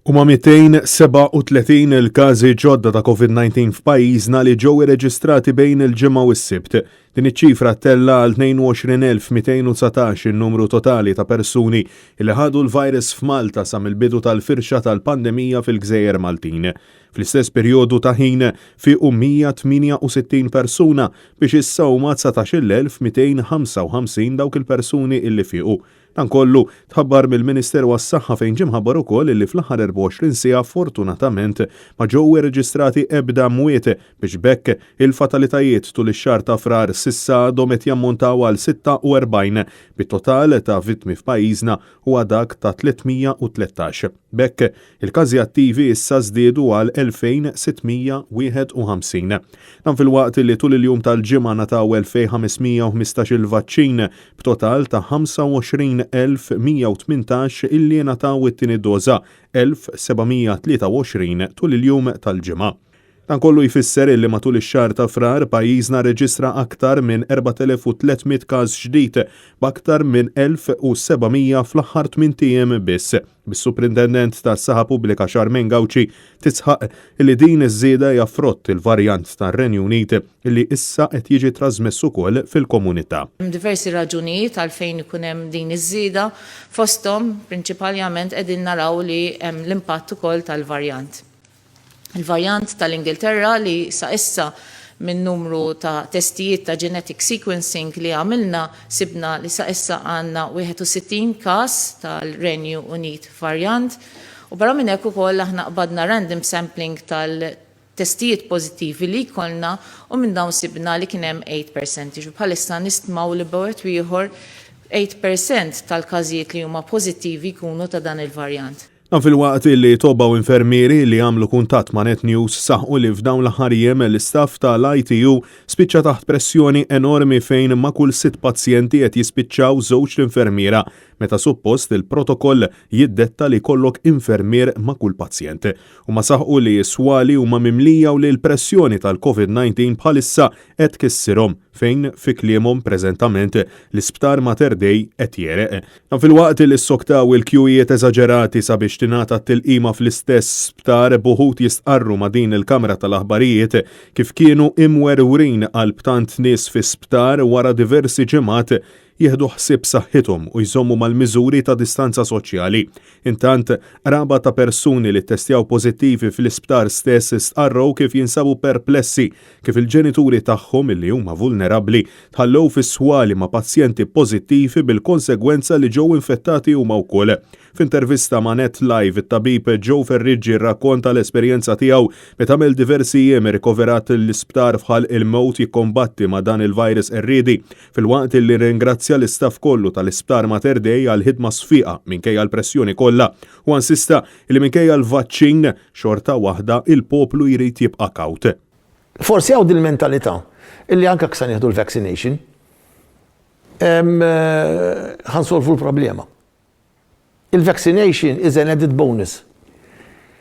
Huma 237 il-każi ġodda ta' COVID-19 f'pajjiżna li ġew irreġistrati bejn il-Ġimgħa u s-Sibt. Din iċ-ċifra ttella' għal 22,219 in-numru totali ta' persuni li ħadu l-virus f'Malta sa mill-bidu tal-firxa tal-pandemija fil-gżejjer Maltin. Fl-istess perjodu ta' ħin fiequ 168 persuna biex issa huma 19,255 dawk il-persuni illi fiequ. Dan kollu tħabbar mill-Ministeru għas-Saħħa fejn ġie mħabbar ukoll illi fl-aħħar 24 siegħa fortunatament ma ġew irreġistrati ebda mwiet biex b'hekk il-fatalitajiet tul ix-xahar ta' Frar s'issa għadhom qed jammontaw għal 46 bit-total ta' vittmi f'pajjiżna huwa dak ta' 313. B'hekk il-każi attivi issa żdiedu għal 2,651. Dan filwaqt li tul il-jum tal-Ġimgħa ngħataw 2,515 il-vaċċin b'total ta' 25,118 illi ngħataw it-tieni doża, 1,723 tul il-jum tal-Ġimgħa. Dan kollu jfisser illi matul ix-xahar ta' Frar pajjiżna rreġistra aktar minn 4,300 każ ġdid, b'aktar minn 1,700 fl-aħħar tmint ijiem biss, bis-Suprintendent tas-Saħħa Pubblika Charmaine Gauci tisħaq illi din iż-żieda hija frott il-varjant tar-Renju Unit illi issa qed jiġi trażmess ukoll fil-komunità. Hemm diversi raġunijiet għalfejn ikun hemm din iż-żieda, fosthom prinċipaljament qegħdin naraw li hemm l-impatt ukoll tal-varjant. Il-varjant tal-Ingilterra li sa issa minn numru ta' testijiet ta' genetic sequencing li għamilna sibna li sa issa għandna 61 każ tal-Renju Unit varjant u barra minn hekk ukoll aħna qbadna random sampling tal-testijiet pożittivi li jkollna u minn dawn sibna li kien hemm 8%. Jiġifieri bħalissa nistmaw li b'wieħed u ieħor 8% tal-każijiet li huma pożittivi jkunu ta' dan il-varjant. Dan filwaqt li tobba u infermieri li għamlu kuntatt ma' Net News saħqu li f'dawn l-aħħar jiem l-istaff tal-ITU spiċċa taħt pressjoni enormi fejn ma' kull sitt pazjenti qed jispiċċaw żewġt infermiera meta suppost il-protokoll jiddetta li jkollok infermier ma' kull pazjent. Huma saħqu li s-swali huma mimlija u li l-pressjoni tal-Covid-19 bħalissa qed tkissirhom fejn fi kliemhom preżentament l-Isptar Mater Dei qed jegħreq. Dan filwaqt li ssoktaw il-kjujiet eżaġerati sabiex tingħata t-tilqima fl-istess sptar b'uħud jistqarru ma' din il-kamra tal-aħbarijiet kif kienu imwerwrin qalb tant nies fi sptar wara diversi ġimgħat jieħdu ħsieb saħħithom u jżommu mal-miżuri ta' distanza soċjali. Intant, qraba ta' persuni li ttestjaw pożittivi fl-isptar stess stqarrew kif jinsabu perplessi kif il-ġenituri tagħhom illi huma vulnerabbli tħallew fis-swali ma' pazjenti pożittivi bil-konsegwenza li ġew infettati huma wkoll. F'intervista ma' Net Live, it-tabib Joe Ferriggi rrakkonta l-esperjenza tiegħu meta għamel diversi jiem rikoverat l-isptar f'ħalq il-mewt jikkombatti ma' dan il-virus qerriedi, filwaqt li rringrazzja l-istaff kollu tal-Isptar Mater Dei għall-ħidma sfiqa minkejja l-pressjoni kollha. Huwa insista li minkejja l-vaċċin, xorta waħda il-poplu jrid jibqa' kawt. Forsi hawn din il-mentalità illi anke jekk se nieħdu l-vaccination, ħa nsolvu l-problema. Il-vaccination is an added bonus.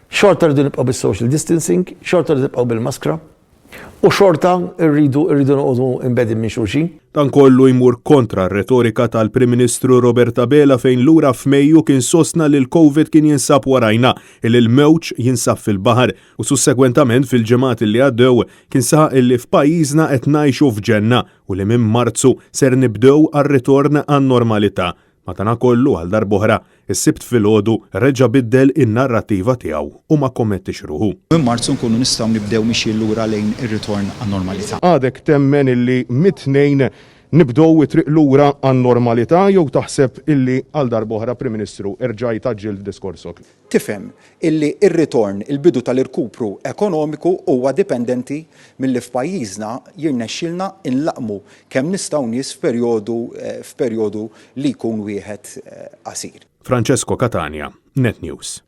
Xorta rridu nibqgħu bis-social distancing, xorta rridu nibqgħu bil-maskra, u xorta rridu rridu noqogħdu imbegħdin minn xulxin. Dan kollu jmur kontra r-retorika tal-Prim Ministru Robert Abela fejn lura f'Mejju kien sostna li l-Covid kien jinsab warajna, illi l-mewġ jinsab fil-baħar u sussegwentament fil-ġimgħat li għaddew kien saħaq illi f'pajjiżna qed ngħixu f'ġenna u li minn Marzu ser nibdew għar-ritorn għan-normalità. Madanakollu, għal darb'oħra, is-Sibt filgħodu reġa' biddel in-narrattiva tiegħu u ma kkommettix ruħu. Minn Marzu nkunu nistgħu nibdew mixjin lura lejn ir-ritorn għan-normalità. Għadek temmen illi mit-Tnejn nibdew it-triq lura għan-normalità jew taħseb illi għal darb'oħra, Prim Ministru, erġajt għaġġilt diskorsok? Tifhem illi r-ritorn, il-bidu tal-irkupru ekonomiku huwa dipendenti milli f'pajjiżna jirnexxilna nlaqqmu kemm nistgħu nies f'perjodu f'perjodu li jkun wieħed qasir. Francesco Catania, Net News.